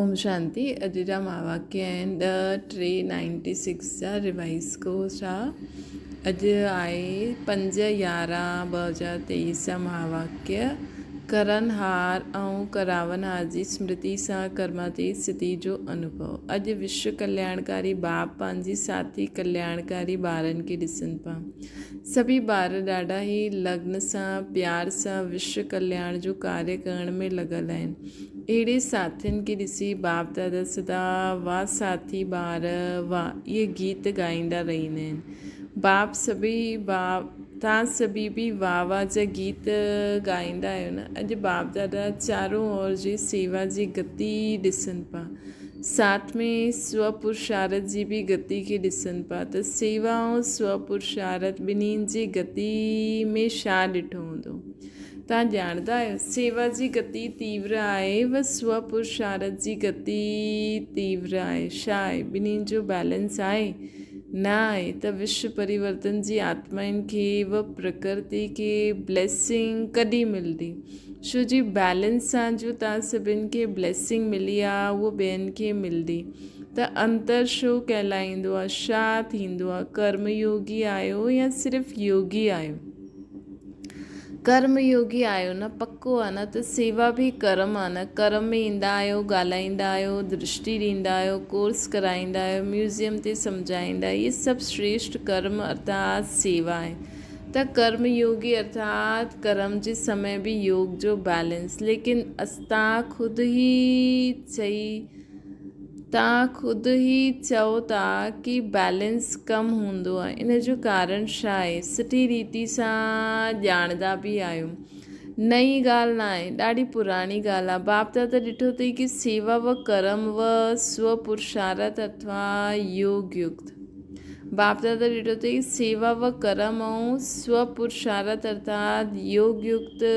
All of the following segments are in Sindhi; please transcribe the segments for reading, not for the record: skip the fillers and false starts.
اوم شانتي اڄ جا مهاواڪيه آهن ڏهه ٽي نائنٽي سڪس جا ريوائز ڪورس آ اڄ آهي 5 11 2023 جا مهاواڪيه ڪرن هار ۽ ڪراون هار جي سمرتي سان ڪرماتيت سٿي جو انوڀو اڄ وشو ڪلياڻڪاري باپ پنهنجي ساٿي ڪلياڻڪاري ٻارن کي ڏسن پيا سڀئي ٻار ڏاڍا ئي لگن سان پيار سان وشو ڪلياڻ جو ڪاريه ڪرڻ ۾ لڳل آهن اهڙي ساٿين کي ڏسي باپ دادا سدا واه ساٿي ٻار واه اهي گيت ڳائيندا رهندا آهن. باپ سڀئي توهان سڀئي به واه واه جا گيت ڳائيندا آهيو نه. اڄ باپ دادا چارون اور جي سيوا جي گتي ڏسن پيا. ساٿ ۾ سو پرشارٿ جي به گتي کي ڏسن پيا ته سيوا ۽ سو پرشارٿ ٻنهين جي گتي ۾ ڇا ڏٺو هوندو. توهان ڄاڻندا آهيو، سيوا جي گتي تيور آهي و سو پرشارٿ جي گتي تيور آهي. ڇا آهي؟ ٻنهي جو بيلنس آهي؟ نه آهي ته وشو پريورتن جي آتمائن کي و پرڪرتي کي بليسنگ ڪڏهن ملندي؟ ڇو جي بيلنس سان جو توهان سڀن کي بليسنگ ملي آهي اهو ٻين کي ملندي ته انتر شو ڪهلائيندو آهي؟ ڇا ٿيندو آهي؟ ڪرم يوگي آهيو يا صرف يوگي آهيو؟ ڪرم يوگي آهيو نه پڪو آ نه ته سيوا به ڪرم آ نه ڪرم ۾ ايندا آهيو ڳالهائيندا آهيو درشٽي ڏيندا آهيو ڪورس ڪرائيندا آهيو ميوزيم تي سمجهائيندا آهيو اهي سڀ شريشٽ ڪرم ارٿات سيوا آهي ته ڪرم يوگي ارٿات ڪرم جي سمي به يوگ جو بيلنس ليڪن اسان خود ئي چئي توهان خود ئي چئو ٿا ڪي بيلنس ڪم هوندو آهي ان جو ڪارڻ ڇا آهي سٺي ريتي سان ڄاڻندا به آهيو نئين ڳالهه نه آهي ڏاڍي پراڻي ڳالهه آهي باپ دادا ڏٺو اٿئي ڪي سيوا و ڪرم و سو پرشارٿ اٿوا يوگ يڪت باپ دادا ڏٺو اٿئي سيوا و ڪرم ۽ سو پرشارٿ ارٿات يوگ يڪت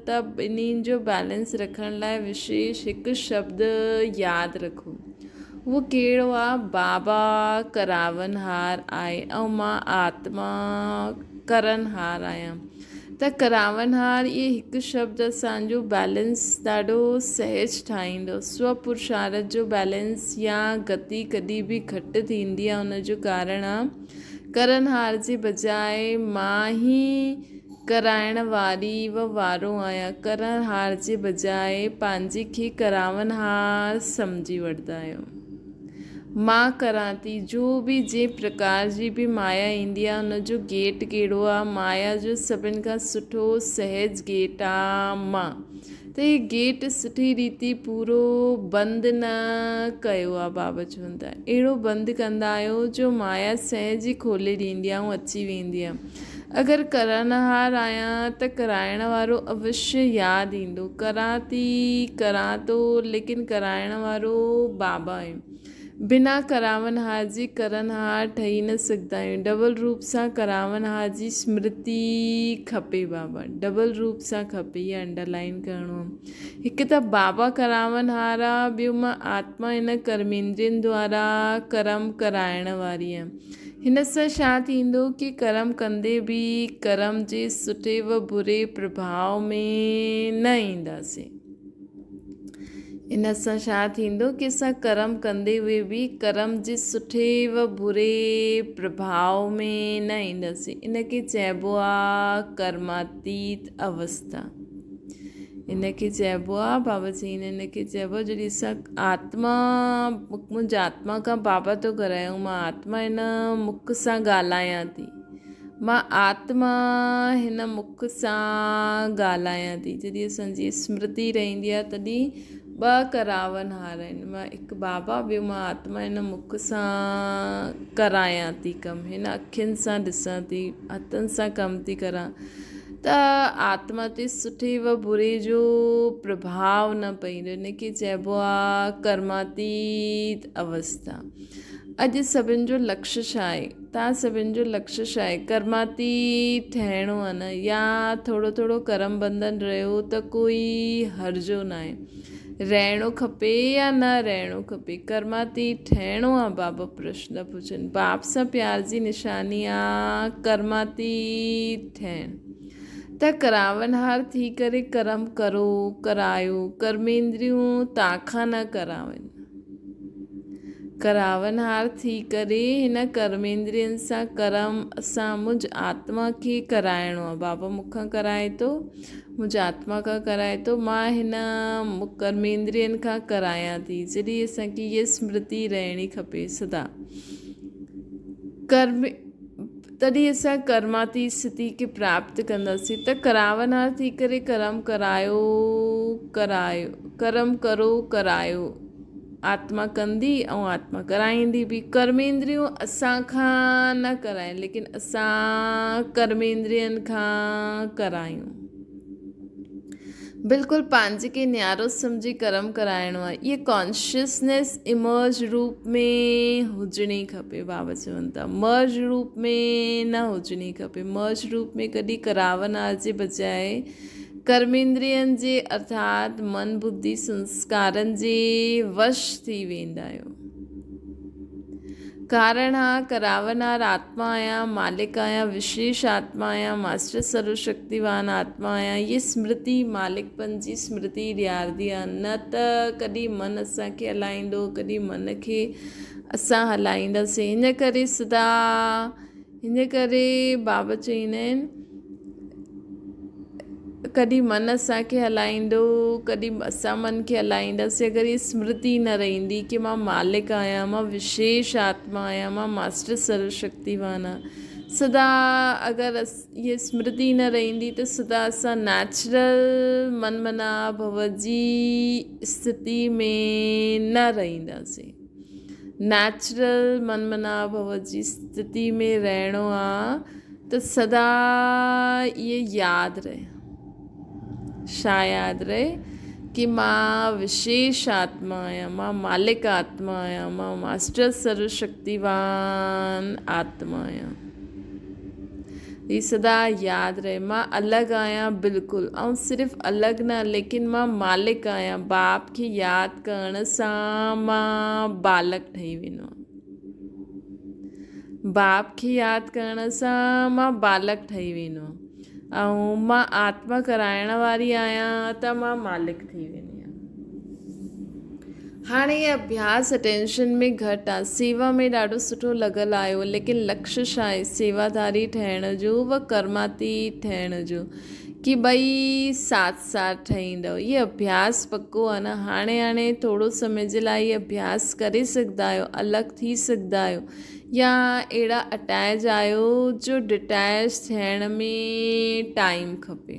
ته ٻنهين جو بيلنس رکڻ لاء وشيش هڪ شبد ياد رکو اهو ڪهڙو آ بابا ڪراونهار آهي ۽ مان آتما ڪرڻهار آهيان ته ڪراونهار اهي هڪ شبد اسان جو بيلنس ڏاڍو سهج ٺاهيندو. سو پرشارٿ جو بيلنس يا گتي ڪڏهن به گهٽ ٿيندي آهي ان جو ڪارڻ آ ڪرڻهار جي بجاء مان ئي ڪرائڻ واري و وارو آهيان. ڪرڻهار جي بجاء پنهنجي کي ڪراونهار سمجهي وٺندا آهيون. مان ڪران ٿي. جو به جنهن پرڪار جي به مايا ايندي آ ان جو گيٽ ڪهڙو آ؟ مايا جو سڀن کان سٺو سهج گيٽ آ مان. ته هي گيٽ سٺي ريتي پورو بند نه ڪيو آ بابا چون ٿا. اهڙو بند ڪندا آهيو جو مايا سهج ئي کولي ڏيندي آ ۽ اچي ويندي آ. اگر ڪرڻهار آهيان ته ڪرائڻ وارو اوشيه ياد ايندو. ڪران ٿي، ڪران ٿو، ليڪن ڪرائڻ وارو بابا آهي. بنا ڪراونهار جي ڪرڻهار ٺهي نه سگهندا آهيون. ڊبل روپ سان ڪراونهار جي سمرتي کپي بابا. ڊبل روپ سان کپي هي انڊرلائين ڪرڻو آهي. هڪ ته بابا ڪراونهار آ، ٻيو مان آتما هن ڪرميندرين دوارا ڪرم ڪرائڻ واري آهيان. هن سان ڇا ٿيندو ڪي ڪرم ڪندي به ڪرم جي سٺي و بري پرڀاء ۾ نه اينداسين. ان سان ڇا ٿيندو ڪي اسان ڪرم ڪندي هئي به ڪرم جي سٺي و بري پرڀاء ۾ نه اينداسين. ان کي چئبو آ ڪرماتيت اوستا. ان کي چئبو آ بابا چئين ان کي چئبو آ جڏهن اسان آتما منهنجي آتما کان بابا ٿو ڪرايون مان آتما هن مک سان ڳالهايان ٿي مان آتما هن مک سان ڳالهايان ٿي جڏهن اسانجي سمرتي رهندي آ تڏهن ٻه ڪراون هار آهن مان هڪ بابا ٻيو مان آتما هن مک سان ڪرايان ٿي ڪم هن اکين سان ڏسان ٿي هٿن سان ڪم ٿي ڪران ته آتما تي سٺي و بري جو پرڀاء نه پئيندو ان کي چئبو آ ڪرماتيت اوستا اڄ سڀن جو لڪش ڇا آهي تان سڀن جو لڪش ڇا آهي ڪرماتيت ٺهڻو آ نه يا ٿورو ٿورو ڪرم بنڌن رهيو ته ڪوئي هرجو ناهي رهڻو کپي يا نه رهڻو کپي ڪرماتيت ٺهڻو آ بابا پرشن پڇن باپ سان پيار جي نشاني آ ڪرماتيت ٺهڻ. ته ڪراونهار ٿي ڪري ڪرم ڪرو، ڪرايو، ڪرميندريون تان کان نه ڪراون. ڪراونهار ٿي ڪري هن ڪرميندرين سان ڪرم اسان منهنج آتما کي ڪرائڻو آهي. بابا مون کان ڪرائي ٿو، منهنجي آتما کان ڪرائي ٿو، مان هن ڪرميندرين کان ڪرايان ٿي. جڏهن اسان کي هيء سمرتي رهڻي کپي سدا. ڪرم تڏهن اسان ڪرماتي اسٿتي کي پراپت ڪنداسين ته ڪراونهار ٿي ڪري ڪرم ڪرايو ڪرايو ڪرم ڪرو ڪرايو آتما ڪندي ۽ آتما ڪرائيندي به ڪرميندريون اسان کان نه ڪرائين ليڪن اسان ڪرميندرين کان ڪرايون بلڪل پنهنجي کي نيارو سمجهي ڪرم ڪرائڻو آهي. اها ڪانشسنيس امرج روپ ۾ هجڻي کپي. بابا چون ٿا مرج روپ ۾ نه هجڻي کپي. مرج روپ ۾ ڪڏهن ڪراونار جي بجاء ڪرميندرين جي ارٿات من ٻڌي سنسڪارن جي وش ٿي ويندا آهيو. ڪارڻ آ ڪراونهار آتما آهيان، مالڪ آهيان، وشيش آتما آهيان، ماسٽر سرو شڪتيوان آتما آهيان، هيء سمرتي مالڪپن جي سمرتي ڏيارندي آ، نه ته ڪڏهن من اسان کي هلائيندو، ڪڏهن من کي اسان هلائينداسين، ان ڪري سدا ان ڪري بابا چوندا آهن ڪڏهن من اسان کي هلائيندو ڪڏهن اسان من کي هلائينداسين اگر هي سمرتي نه رهندي ڪي مان مالڪ آهيان مان وشيش آتما آهيان مان ماسٽر سرو شڪتيوان آهيان سدا اگر هي سمرتي نه رهندي ته سدا اسان نيچرل من منا ڀو جي اسٿتي ۾ نه رهنداسين. نيچرل من منا ڀو جي اسٿتي ۾ رهڻو آ ته سدا اهي ياد رهي. ڇا ياد رهي؟ ڪي مان وشيش آتما آهيان، مان مالڪ آتما آهيان، مان ماسٽر سرو شڪتيوان آتما آهيان. هي سدا ياد رهي مان الڳ آهيان بلڪل ۽ صرف الڳ نه ليڪن مان مالڪ آهيان باپ کي ياد ڪرڻ سان مان بالڪ ٺهي ويندو آهيان باپ کي ياد ڪرڻ سان مان بالڪ ٺهي ويندو آهيان ۽ مان آتما ڪرائڻ واري آهيان ته مان مالڪ ٿي ويندي آهيان. هاڻي هي اڀياس اٽينشن ۾ گهٽ آ. سيوا ۾ ڏاڍو سٺو لڳل آهيو ليڪن لڪش ڇا آهي سيواڌاري ٺهڻ جو و ڪرماتيت ٺهڻ جو ڪي ٻئي ساٿ ساٿ ٺهيندؤ هي اڀياس پڪو آ نه هاڻي هاڻي ٿورو سمي جي لاء هي اڀياس ڪري سگهندا آهيو الڳ ٿي سگهندا آهيو يا اهڙا اٽيچ آهيو جو ڊٽيچ ٿيڻ ۾ ٽائيم کپي.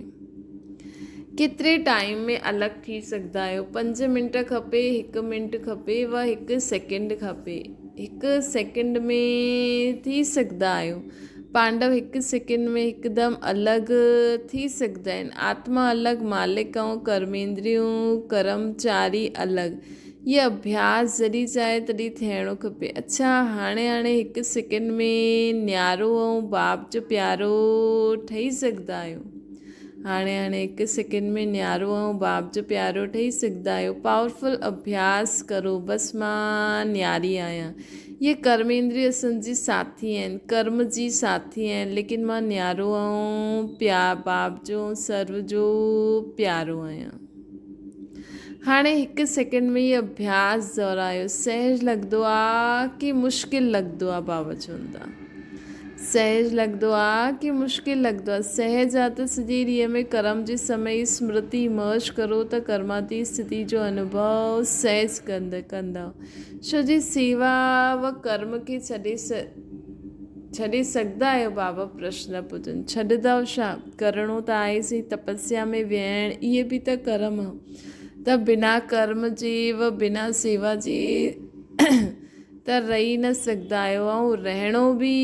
ڪيتري ٽائيم ۾ الڳ ٿي سگهندا آهيو پنج منٽ کپي هڪ منٽ کپي و هڪ سيڪنڊ کپي هڪ سيڪنڊ ۾ ٿي سگهندا آهيو پانڊو هڪ سيڪنڊ ۾ هڪدم الڳ ٿي سگهندا آهن آتما الڳ مالڪ ۽ ڪرميندريون ڪرمچاري الڳ هي اڀياس جڏهن چاهي تڏهن ٿيڻو کپي اڇا هاڻي هاڻي هڪ سيڪنڊ ۾ نيارو ۽ باپ جو پيارو ٺهي سگهندا آهيو هاڻي هاڻي هڪ سيڪنڊ ۾ نيارو ۽ باپ جو پيارو ٺهي سگهندا آهيو. پاورفل اڀياس ڪرو بس مان نياري آهيان. اهي ڪرميندري اسان جي ساٿي آهن، ڪرم جي ساٿي آهن ليڪن مان نيارو ۽ پيا باپ جو ۽ سرو جو پيارو آهيان. هاڻي هڪ سيڪنڊ ۾ هي اڀياس دهرايو. سهج لڳندو آ ڪي مشڪل لڳندو آ بابا چون ٿا. سهج لڳندو آ ڪي مشڪل لڳندو آ؟ سهج آ ته سڄي ڏينهن ۾ ڪرم جي سمي سمرتي مرج ڪرو ته ڪرماتي اسٿتي جو انوڀو سهج ڪندؤ. ڇو جي سيوا و ڪرم کي ڇڏي ڇڏي سگهندا آهيو؟ بابا پرشن پڇن. ڇڏندؤ ڇا؟ ڪرڻو ته آهي سي تپسيا ۾ ويهڻ اهي به ته ڪرم آ ته بنا ڪرم جي و بنا سيوا جي ته رهي نه سگهندا آهيو ۽ رهڻو به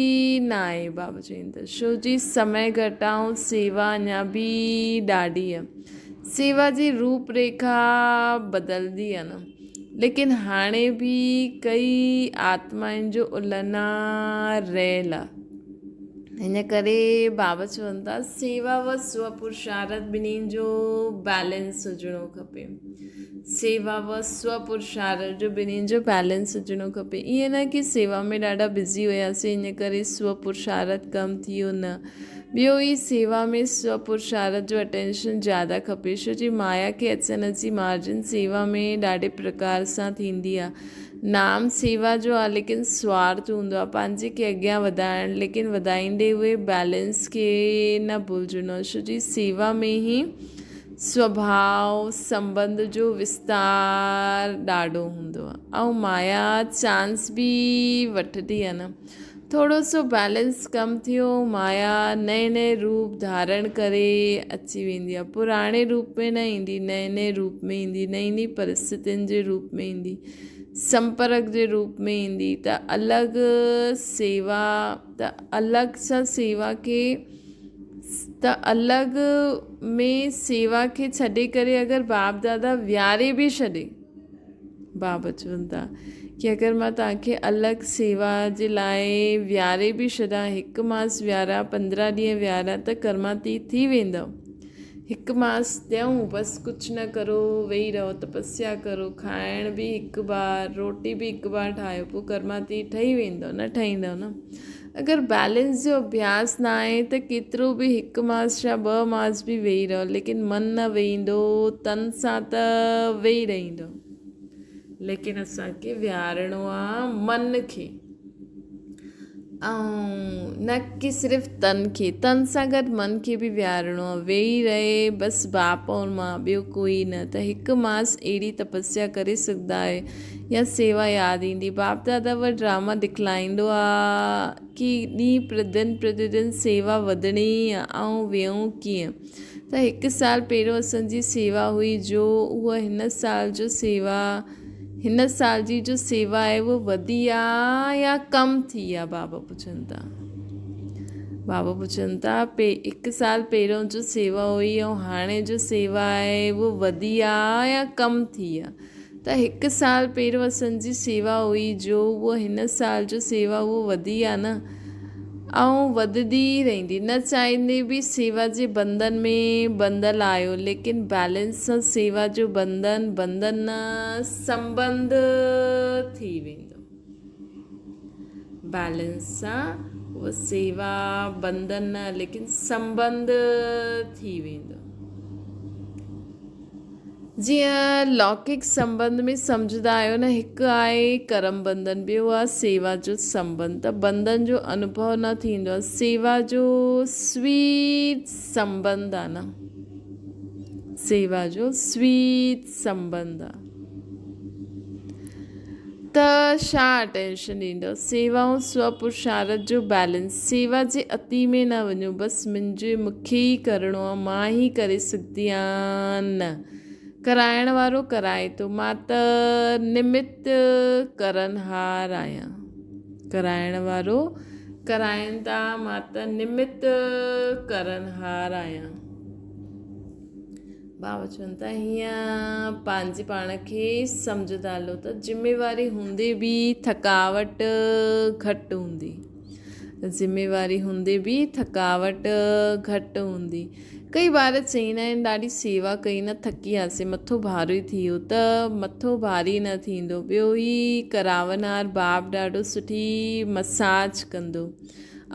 نه آهي بابا چين ته ڇو جي سمي گهٽ آ ۽ سيوا اڃا به ڏاڍي آ سيوا جي روپ ريکا بدلندي آ نه ليڪن هاڻي به ڪئي آتمائن جو الهنا رهيل آ ان ڪري بابا چون ٿا سيوا و سوپرشارٿ ٻنهين جو بيلنس هجڻو کپي سيوا و سوپرشارٿ جو ٻنهين جو بيلنس هجڻو کپي ائين نه ڪي سيوا ۾ ڏاڍا بزي هياسين ان ڪري سوپرشارٿ ڪم ٿي ويو نه ٻيو ئي سيوا ۾ سو پرشارٿ جو اٽينشن زياده کپي ڇو جي مايا کي اچڻ جي مارجن سيوا ۾ ڏاڍي پرڪار سان ٿيندي آ نام سيوا جو آ ليڪن سوارٿ هوندو آ پنهنجي کي اڳيان وڌائڻ ليڪن وڌائيندي هوئي بيلنس کي نه ڀلجڻو ڇو جي سيوا ۾ ئي سوڀاء سنٻنڌ جو وستار ڏاڍو هوندو آ ۽ مايا چانس به وٺندي آ نه ٿورو سو بيلنس ڪم ٿيو مايا نئين نئين روپ ڌارڻ ڪري اچي ويندي آهي پراڻي روپ ۾ نه ايندي نئين نئين روپ ۾ ايندي نئين نئين پرسٿتين جي روپ ۾ ايندي سمپرڪ جي روپ ۾ ايندي ته الڳ سيوا ته الڳ سان سيوا کي ته الڳ ۾ سيوا کي ڇڏي ڪري اگر باپ دادا ويهاري به ڇڏي بابا چون ٿا ڪي اگر مان توهان کي الڳ سيوا جي لاء ويهاري به ڇڏان هڪ ماس ويهاريان 15 ڏينهن ويهاريان ته ڪرماتيت ٿي ويندؤ هڪ ماس ڏيون بس ڪجهه نه ڪرو ويهي رهو تپسيا ڪرو کائڻ به هڪ بار روٽي به هڪ بار ٺاهيو پوء ڪرماتيت ٺهي ويندؤ نه ٺهيندؤ نه اگر بيلنس جو اڀياس نه آهي ته ڪيترو به هڪ ماس يا ٻه ماس به ويهي رهو ليڪن من نه ويهندو تن سان ته ويهي رهندو ليڪن اسان کي ويهارڻو آ من کي ۽ نه ڪي صرف تن کي تن سان گڏ من کي به ويهارڻو آ ويهي رهي بس باپ اور مان ٻيو ڪوئي نه ته هڪ ماس اهڙي تپسيا ڪري سگهندا آهيو يا سيوا ياد ايندي. باپ دادا اهي ڊراما ڏکلائيندو آ ڪي ڏينهن پردن پرتيدن سيوا وڌڻي ئي آ آئون ويهون ڪيئن ته هڪ سال پهريون اسان جي سيوا هئي جو اها هن سال جو سيوا هن سال جي جو سيوا آهي اها وڌي آ يا ڪم ٿي آ بابا پڇن ٿا بابا پڇن ٿا پي هڪ سال پهريون جو سيوا هئي ۽ هاڻي جو سيوا آهي اها وڌي آ يا ڪم ٿي آ ته هڪ سال پهريون اسان جي سيوا هئي جو اهو هن سال جو سيوا اهو وڌي آ نه ۽ وڌندي ئي رهندي نه چاهيندي به سيوا جي بندن ۾ ٻنڌل آهيو ليڪن بيلنس سان سيوا جو بندن بندن نه سنبنڌ ٿي ويندو بيلنس سان اهو سيوا بندن نه ليڪن سنبنڌ ٿي ويندو. جيئن لوڪڪ سنٻنڌ ۾ سمجهندا آهيو نه هڪ آهي ڪرم بنڌن ٻيو آهي سيوا جو سنٻنڌ ته بنڌن جو انوڀو نه ٿيندو آهي سيوا جو سويٽ سنٻنڌ آهي نه سيوا جو سويٽ سنٻنڌ آهي ته ڇا اٽينشن ڏيندو سيوا ۽ سو پرشارٿ جو بيلنس سيوا جي اتي ۾ نه وڃو بس منهنجي مونکي ئي ڪرڻو آ مان ئي ڪري سگهندي آن نه ڪرائڻ وارو ڪرائي ٿو مان ته نمت ڪرڻهار آهيان ڪرائڻ وارو ڪرائين ٿا مان ته نمت ڪرڻهار آهيان. بابا چون ٿا هيئن پنهنجي پاڻ کي سمجهندا هلو ته ذميواري هوندي به ٿڪاوٽ گهٽ هوندي ذميواري هوندي به ٿڪاوٽ گهٽ هوندي ڪئي ٻار چئيندا آهن ڏاڍي سيوا ڪئي نه ٿڪي وياسين مٿو ڀاري ٿي ويو ته مٿو ڀاري نه ٿيندو ٻيو هي ڪراونهار باپ ڏاڍو سٺي مساج ڪندو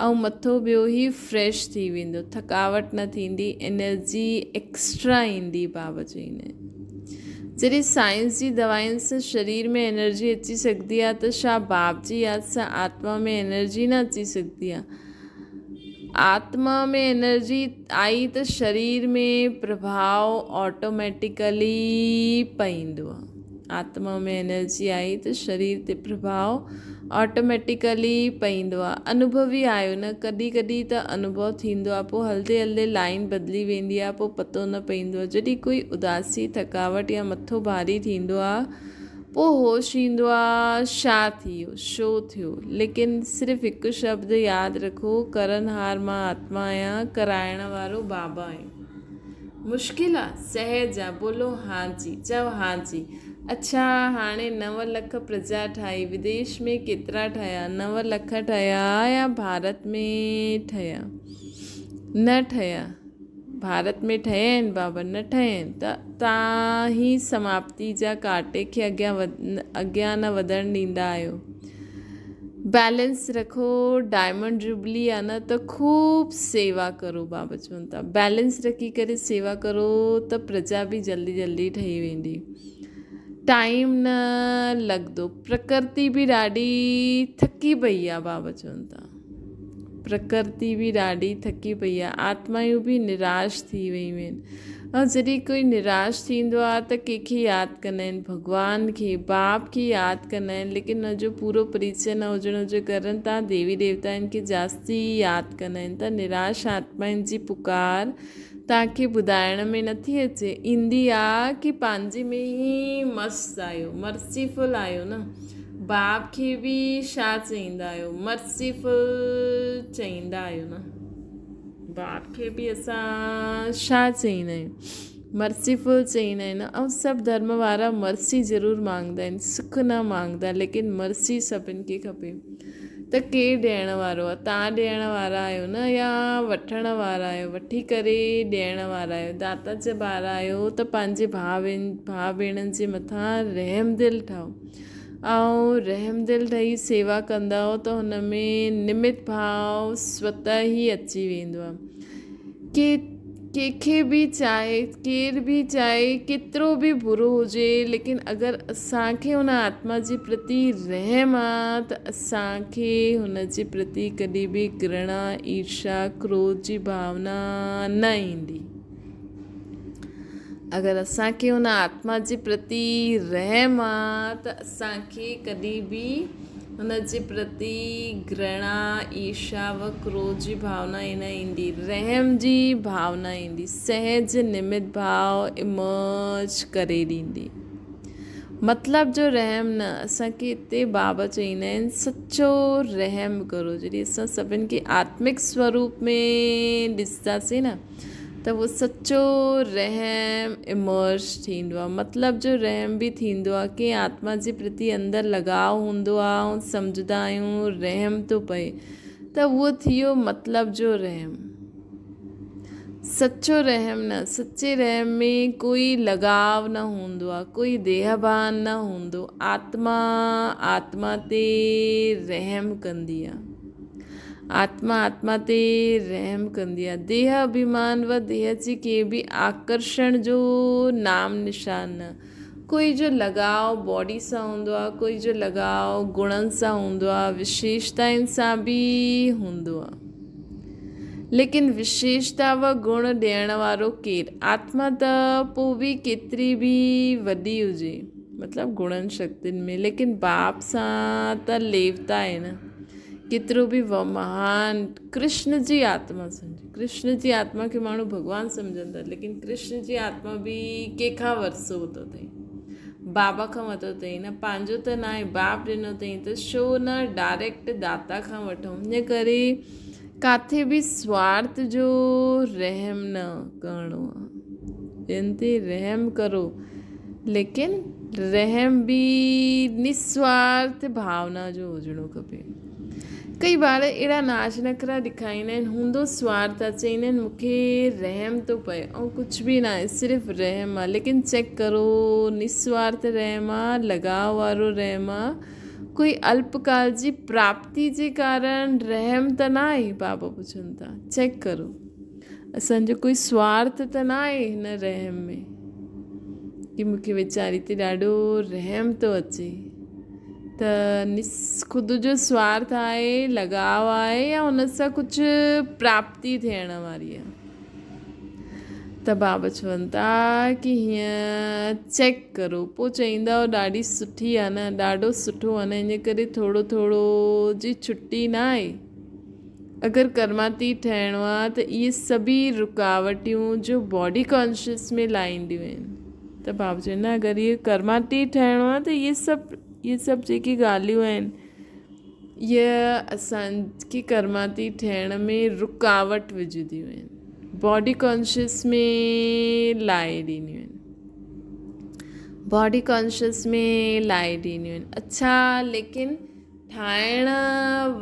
۽ مٿو ٻيو هي فريش ٿي ويندو ٿڪاوٽ نه ٿيندي انرجي ايڪسٽرا ايندي بابا چئيندا آهن جڏهن سائنس جي دوائن سان شرير ۾ انرجي اچي سگهندي آهي ته ڇا باپ جي ياد سان آتما ۾ انرجي نه اچي سگهندي آهي آتما ۾ انرجي آئي ته شرير ۾ پرڀاء آٽوميٽيڪلي پئيندو آهي آتما ۾ انرجي آئي ته شرير تي پرڀاء آٽوميٽيڪلي پئيندو آ. انوڀوي آهيو نه ڪڏهن ڪڏهن ته انوڀو ٿيندو آ پوء هلندي هلندي لائين بدلي ويندي آ پوء پتو نه پئيندو آ جڏهن ڪوئي اداسي ٿڪاوٽ يا مٿو ڀاري ٿيندو آ پوء هوش ايندو آ ڇا ٿي ويو ڇو ٿيو ليڪن صرف هڪ شبد ياد رکو ڪرڻهار مان آتما آهيان ڪرائڻ وارو بابا آهي. مشڪل آ، سهج آ، بولو هان جي، چئو هان جي. اڇا هاڻي 9 لک پرجا ٺاهي، وديش ۾ ڪيترا ٺهيا؟ 9 لک ٺهيا يا ڀارت ۾ ٺهيا؟ نه ٺهيا. ڀارت ۾ ٺهيا آهن بابا، نه ٺهيا آهن ته تان هي سماپتي جا ڪاٽي کي اڳيان نه وڌڻ ڏيندا آهيو. بيلنس رکو ڊائمنڊ جوبلي آ نه ته خوب سيوا ڪرو بابا چون ٿا بيلنس رکي ڪري سيوا ڪرو ته پرجا به جلدي جلدي ٺهي ويندي ٽائيم نه لڳندو پرڪرتي به ڏاڍي ٿڪي پئي آ بابا چون ٿا پرڪرتي به ڏاڍي ٿڪي پئي آهي، آتمائون به نراش ٿي ويون آهن ۽ جڏهن ڪوئي نراش ٿيندو آهي ته ڪنهن کي ياد ڪندا آهن ڀڳوان کي باپ کي ياد ڪندا آهن ليڪن ان جو پورو پريچي نه هجڻ جي ڪارڻ تان ديوي ديوتائن کي جاستي ياد ڪندا آهن ته نراش آتمائن جي پڪار توهان کي ٻڌائڻ ۾ نٿي اچي ايندي آ ڪي پنهنجي ۾ ئي مست آهيو مرسيفل آهيو نه باپ کي به ڇا چئيندا آهيو مرسيفل چئيندا آهيو نه باپ کي به اسان ڇا چئيندا آهيون مرسيفل چئيندا آهيون نه ۽ سڀ ڌرم وارا مرسي ضرور مانگدا آهن سک نه مانگدا ليڪن مرسي سڀن کي کپي ته ڪير ڏيڻ وارو آهي تان ڏيڻ وارا آهيو نه يا وٺڻ وارا آهيو وٺي ڪري ڏيڻ وارا آهيو داتا جا ٻار آهيو ته پنهنجي ڀاء ڀاء ڀيڻن جي مٿان رحم دل ٺاهو ۽ رحم دل ٺهي سيوا ڪندؤ ته هن ۾ نمت ڀاء سوته ئي اچي ويندو آهي ڪي ڪنهن کي به چاهي ڪير به چاهي ڪيترو به برو هجي ليڪن اگر اسان کي ان آتما جي پرتي رحم آ ته اسان کي هن جي پرتي ڪڏهن به گرڻا ايرشا ڪروڌ جي ڀاونا نه ايندي. اگر اسان کي ان آتما جي پرتي رحم آ ته اسان کي ڪڏهن به ان جي پرتي گرڻا، ايرشا و ڪروڌ جي ڀاونا ئي نه ايندي. رحم جي ڀاونا ايندي. سهج نمت ڀاو Emerge ڪري ڏيندي. مطلب جو رحم نه، اسان کي اتي بابا چئيندا آهن سچو رحم ڪرو. جڏهن اسان سڀن کي آتمڪ سوروپ ۾ ڏسنداسين نه ته اهو سچو رحم Emerge ٿيندو آهي. مطلب جو رحم به ٿيندو آهي. ڪنهن آتما جي پرتي اندر لڳاء هوندو آهي ۽ سمجهندا آهيون رحم ٿو پئي ته اهو ٿي ويو مطلب جو رحم. سچو رحم نه، سچي رحم ۾ ڪوئي لڳاء نه هوندو آهي، ڪوئي ديهه ڀان نه هوندو، آتما آتما تي رحم ڪندي آهي. آتما آتما تي رحم ڪندي آهي. ديهه اڀيمان و ديهه جي ڪنهن به آڪرشڻ جو نام نشان نه. ڪوئي جو لڳاء باڊي سان هوندو آهي، ڪوئي جو لڳاء گڻن سان هوندو آهي، وشيشتائن سان به هوندو آهي. ليڪن وشيشتا و گڻ ڏيڻ وارو ڪير؟ آتما ته پوء به ڪيتري به وڏي هجي، مطلب گڻن شڪتين ۾، ليڪن باپ سان ته ليوتا آهي نه. ڪيترو به مهان ڪرشن جي آتما سمجهي ڪرشن جي آتما کي ماڻهو ڀڳوان سمجهن ٿا ليڪن ڪرشن جي آتما به ڪنهن کان ورثو ورتو اٿئي بابا کان ورتو اٿئي نه پنهنجو ته ناهي باپ ڏنو اٿئي ته ڇو نه ڊائريڪٽ داتا کان وٺون ان ڪري ڪاٿي به سوارٿ جو رحم نه ڪرڻو آهي ٻين تي رحم ڪرو ليڪن رحم به نسوارٿ ڀاونا جو هجڻو کپي. ڪئي ٻار اهڙا ناچ نخرا ڏيکاريندا آهن هوندو سوارٿ آهي چئيندا آهن مونکي رحم ٿو پئي ۽ ڪجهه به ناهي صرف رحم آهي ليڪن چيڪ ڪرو نسوارٿ رحم آهي لڳاء وارو رحم آهي ڪوئي الپڪال جي پراپتي جي ڪارڻ رحم ته ناهي بابا پڇن ٿا چيڪ ڪرو. اسان جو ڪوئي سوارٿ ته نه آهي هن رحم ۾ ڪي مون کي ويچاري تي ڏاڍو رحم ٿو اچي ته نس خود جو سوارٿ آهي لڳاء آهي يا ان سان ڪجهه پراپتي ٿيڻ واري آهي ته بابا چون ٿا ڪي هيئن چيڪ ڪرو پوء چئيندا ڏاڍي سٺي آهي نه ڏاڍو سٺو آهي نه ان ڪري ٿورو ٿورو جي ڇٽي نه آهي اگر ڪرماتيت ٺهڻو آ ته اهي سڀئي رڪاوٽيون جو باڊي ڪانشس ۾ لاهينديون آهن ته بابا چون ٿا اگر اهي ڪرماتيت ٺهڻو آ ته اهي سڀ اهي سڀ جيڪي ڳالهيون آهن اهي اسانکي ڪرماتيت ٺهڻ ۾ رڪاوٽ وجهنديون آهن باڊي ڪانشس ۾ لاهي ڏينديون آهن باڊي ڪانشس ۾ لاهي ڏينديون آهن اڇا ليڪن ٺاهڻ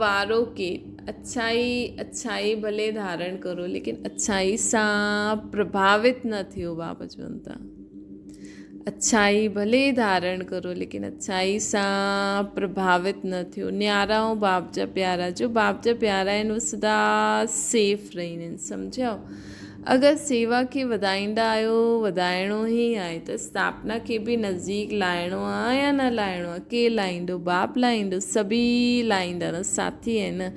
وارو ڪير؟ اڇائي، اڇائي ڀلي ڌارڻ ڪرو ليڪن اڇائي سان پرڀاوت نه ٿيو بابا چون ٿا. اڇائي ڀلي ڌارڻ ڪرو ليڪن اڇائي سان پرڀاوت نه ٿيو. نيارا ۽ باپ جا پيارا جو باپ جا پيارا آهن اهي سدا سيف رهندا آهن سمجهيو. اگر سيوا کي وڌائيندا آهيو وڌائڻو ئي آهي ته اسٿاپنا کي به نزديڪ لائڻو آهي يا نه لائڻو آهي؟ ڪير لائيندو؟ باپ لائيندو؟ سڀئي لائيندا نه ساٿي آهن نه.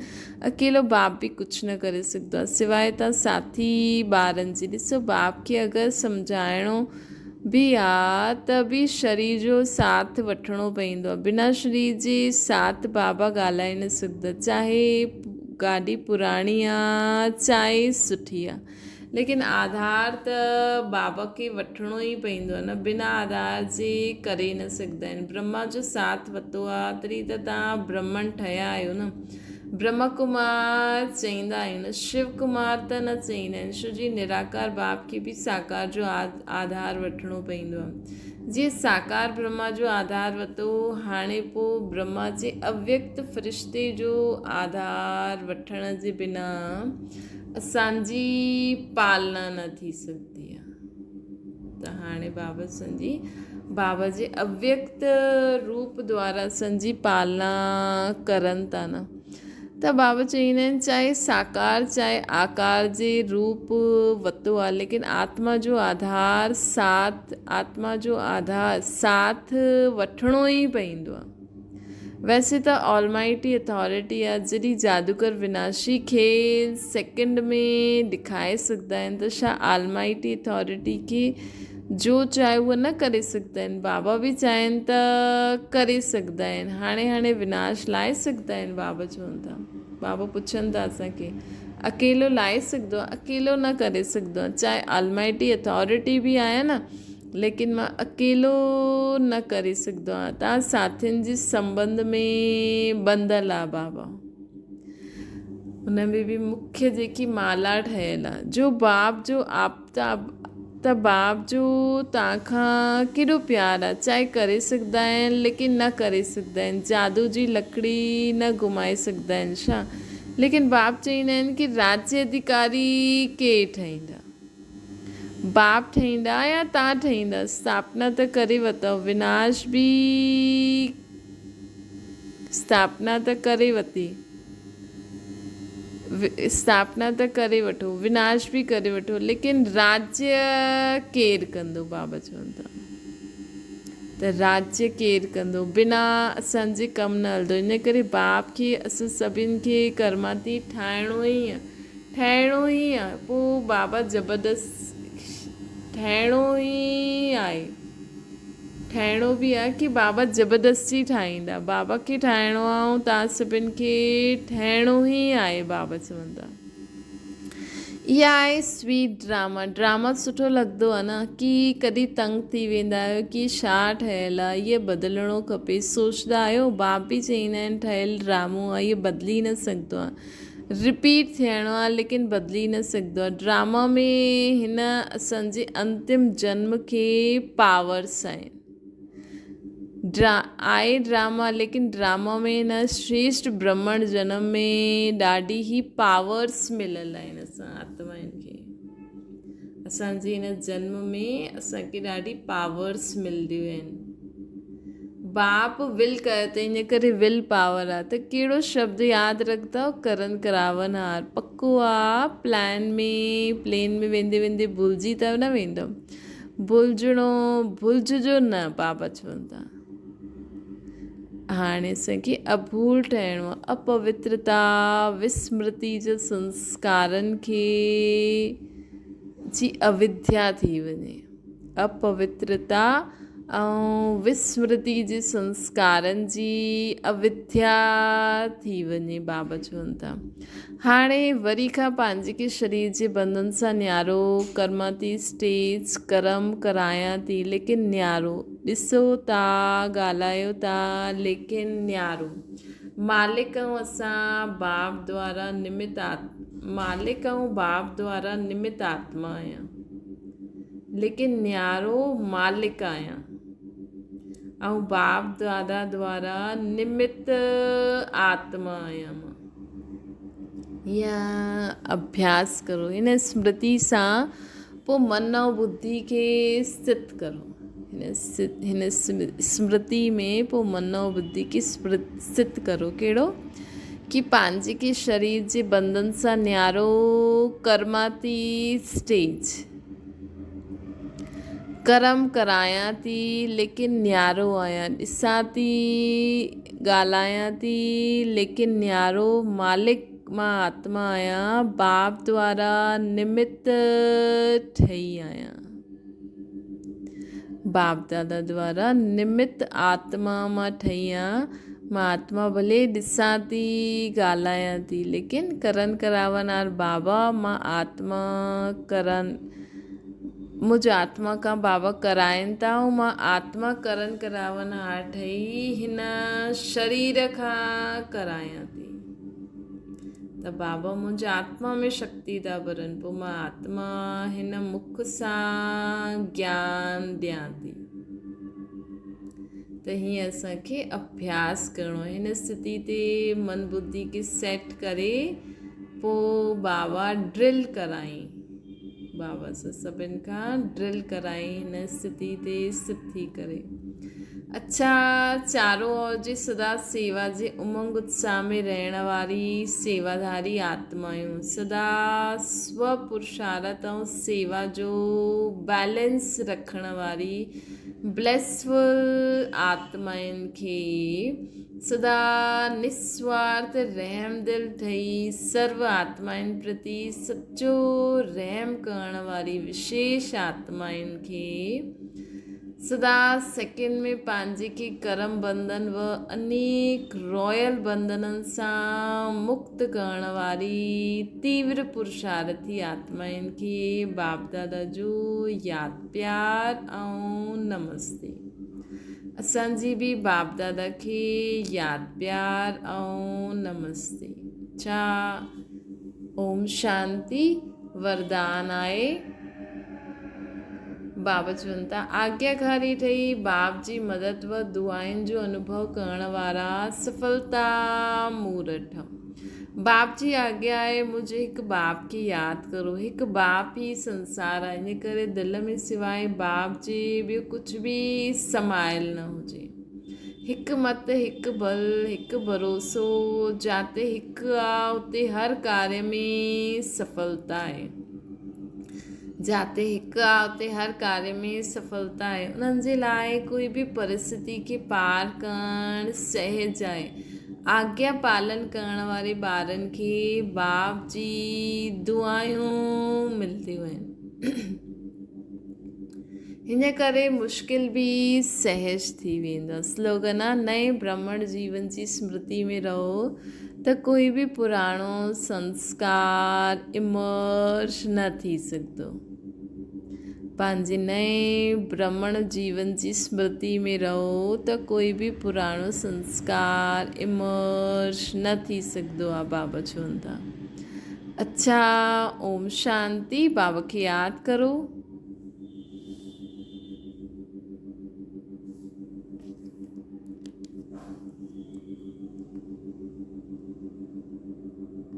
اڪيلو باپ به ڪجهه نه ڪري سگهندو آهي سواء تان ساٿي ٻارن جي. ڏسو باپ کي اگر سمجهائڻو به آ ته به شرير جو ساٿ وٺڻو پوندو آ. بنا شرير جي ساٿ بابا ڳالهائي نه سگهندا. چاهي گاڏي پراڻي آ چاهي سٺي آ ليڪن آڌار ته بابا کي وٺڻو ئي پوندو آ نه بنا آڌار جي ڪري نه سگهندا آهن. برهما جو ساٿ ورتو آ تڏهن ته توهان برهمڻ ٺهيا آهيو نه. برهما ڪمار چئيندا آهيون نه شو ڪمار ته نه چئيندا آهن شو جي نراڪار باپ کي به ساڪار جو آڌار وٺڻو پوندو آهي جيئن ساڪار برهما جو آڌار ورتو هاڻي پوء برهما جي اويڪت فرشتي جو آڌار وٺڻ جي بنا اسانجي پالنا نه ٿي سگهندي آهي ته هاڻي بابا سنجي بابا جي اويڪت روپ دوارا سنجي پالنا ڪرن ٿا نه ته بابا چئيندا آهن چاهي ساڪار چاهي آڪار جي روپ وتو آهي ليڪن آتما جو آڌار ساٿ آتما جو آڌار ساٿ وٺڻو ئي پوندو آهي ويسي ته آلمائٽي اٿارٽي آ جڏهن جادوگر وناشي کي سيڪنڊ ۾ ڏکائي سگهندا آهن ته ڇا آلمائٽي اٿارٽي کي جو چاهي اهو نه ڪري سگهندا آهن بابا به چاهين ته ڪري سگهندا آهن هاڻي هاڻي وناش لائي سگهندا آهن بابا چون ٿا بابا پڇن ٿا اسان کي اڪيلو لائي سگهندو آهي اڪيلو نه ڪري سگهندو آهي چاهي آلمائٽي اٿارٽي به آهي نه ليڪن مان اڪيلو نه ڪري سگهندو آهيان. توهان ساٿين جي سنٻنڌ ۾ ٻنڌل آ بابا. ان ۾ به مکيه جيڪي مالا ٺهيل آ. جو باپ جو آپتا ته باپ جو توهان کان ڪيڏو پيار آ. چاهي ڪري سگهندا آهن ليڪن نه ڪري سگهندا آهن. جادو جي لڪڙي نه گهمائي سگهندا آهن ڇا؟ ليڪن باپ چئيندا آهن ڪي راجيه اڌيڪاري ڪير ٺهيندا؟ باپ ٺهيندا يا تان ٺهيندا؟ اسٿاپنا ته ڪري وتئو، وناش به اسٿاپنا ته ڪري وتي، اسٿاپنا ته ڪري وٺو، وناش به ڪري وٺو، ليڪن راجيه ڪير ڪندو؟ بابا چون ٿا ته راجيه ڪير ڪندو؟ بنا اسان جي ڪم نه هلندو، ان ڪري باپ کي اسان سڀن کي ڪرماتيت ٺاهڻو ئي آهي. ٺهڻو ئي آ پو بابا زبردست ٺهڻو ئي آهي ٺهڻو به آ ڪي بابا زبردستي ٺاهيندا بابا کي ٺاهڻو آ ۽ توهان سڀن کي ٺهڻو ئي آهي بابا چون ٿا اها آهي سويٽ ڊراما ڊراما سٺو لڳندو آ نه ڪي ڪڏهن تنگ ٿي ويندا آهيو ڪي ڇا ٺهيل آ اهي بدلڻو کپي سوچدا آهيو باب به چئيندا آهن ٺهيل ڊرامو آ اهي بدلي نه سگهندو آ رپيٽ ٿيڻو آ ليڪن بدلي نه سگهندو آ ڊراما ۾ هن اسان جي انتم جنم کي پاورس آهن ڊرا آهي ڊراما ليڪن ڊراما ۾ هن شريشٽ برهمڻ جنم ۾ ڏاڍي هي پاورس مليل آهن اسان آتمائن کي اسان جي هن جنم ۾ اسان کي ڏاڍي پاورس ملديون آهن باپ ول ڪيو ته ان ڪري will power آ ته ڪهڙو شبد ياد رکندؤ ڪرن ڪراونهار پڪو آ پلان ۾ پلين ۾ ويندي ويندي ڀلجي ته نه ويندؤ ڀلجڻو ڀلججو نه بابا چون ٿا هاڻي اسان کي اڀول ٺهڻو آ اپوترتا وسمرتي جي سنسڪارن کي جي اوديا ٿي وڃي اپوترتا ۽ وسمرتي جي سنسڪارن جي اوديا ٿي وڃي بابا چون ٿا هاڻي وري کان پنهنجي کي شرير جي بنڌن سان نيارو ڪرماتي اسٽيج ڪرم ڪرايان ٿي ليڪن نيارو ڏسو ٿا ڳالهايو ٿا ليڪن نيارو مالڪ ۽ اسان باپ دوارا نمت مالڪ ۽ باپ دوارا نمت آتما آهيان ليڪن نيارو مالڪ آهيان ۽ باپ دادا دوارا نمت آتما آهيان مان. هيء اڀياس ڪرو هن سمرتي سان پوء من ۽ ٻڌي کي اسٿت ڪرو. هن سمرتي ۾ پوء من ۽ ٻڌي کي اسٿت ڪرو. ڪهڙو؟ ڪي پنهنجي کي شرير جي بنڌن سان نيارو ڪرماتيت اسٽيج. ڪرم ڪرايان ٿي ليڪن نيارو آهيان، ڏسان ٿي، ڳالهايان ٿي ليڪن نيارو مالڪ مان آتما آهيان، باپ دوارا نمت ٺهي آهيان. باپ دادا دوارا نمت آتما مان ٺهي آهيان. مان آتما ڀلي ڏسان ٿي، ڳالهايان ٿي ليڪن ڪرن ڪراونهار بابا مان آتما ڪرن منهنجو آتما کان بابا ڪرائين ٿا ۽ مان آتما ڪرن ڪراونهار ٺهي هن شرير کان ڪرايان ٿي. ته بابا منهنجي آتما ۾ شڪتي ٿا ڀرن پوء مان آتما هن مک سان گيان ڏيان ٿي ته هيئن اسان کي اڀياس ڪرڻو آهي هن اسٿتي تي من ٻڌي کي سيٽ ڪري پوء بابا ڊرل ڪرائين بابا سان سڀن کان ڊرل ڪرائين هن اسٿتي تي اسٿت ٿي ڪري اڇا چارو اور جي سدا سيوا جي امنگ اتساهه ۾ رهڻ واري سيواڌاري آتمايون سدا سو پرشارت ۽ سيوا جو بيلنس رکڻ واري بليسفل آتمائن کي سدا نسوارٿ رحمدل ٺهي سرو آتمائن پرتي سچو رحم ڪرڻ واري وشيش آتمائن کي سدا سيڪنڊ ۾ پنهنجي کي ڪرم بنڌن و انيڪ رائل بنڌنن سان مڪت ڪرڻ واري تيور پرشارٿي آتمائن کي باپ دادا جو ياد پيار ۽ نمستي. اسان جي به باپ دادا کي ياد پيار ۽ نمستي. ڇا اوم شانتي وردان آهي. بابا چون ٿا آگياڪاري ٺهي باپ جي مدد و دعائن جو انوڀو ڪرڻ وارا سڦلتا مورٺ. باپ جي آگيا آهي منهنجي هڪ باپ کي ياد ڪرو. هڪ باپ ئي سنسار آهي ان ڪري دل ۾ سواء باپ جي ٻيو ڪجهه به سمايل نه هجي. هڪ مت، هڪ بل، هڪ ڀروسو، جاتي هڪ آ اتي هر ڪاري ۾ سڦلتا آهي. جاتي هڪ آ اتي هر ڪاري ۾ سڦلتا آهي. انهن جي لاء ڪوئي به پرسٿتي کي پار ڪرڻ سهج آهي. آگيا پالن ڪرڻ واري ٻارن کي باپ جي دعائون ملنديون آهن. هن ڪري مشڪل به سهج ٿي ويندو آهي. سلوگن آهي نئين برهمڻ جيون جي سمرتي ۾ رهو ته ڪوئي به پراڻو سنسڪار امرج نه ٿي سگهندو. پنهنجي نئين برهمڻ جيون جي سمرتي ۾ رهو ته ڪوئي به پراڻو سنسڪار امرج نه ٿي سگهندو آ بابا چون ٿا. اڇا اوم شانتي بابا کي ياد ڪرو.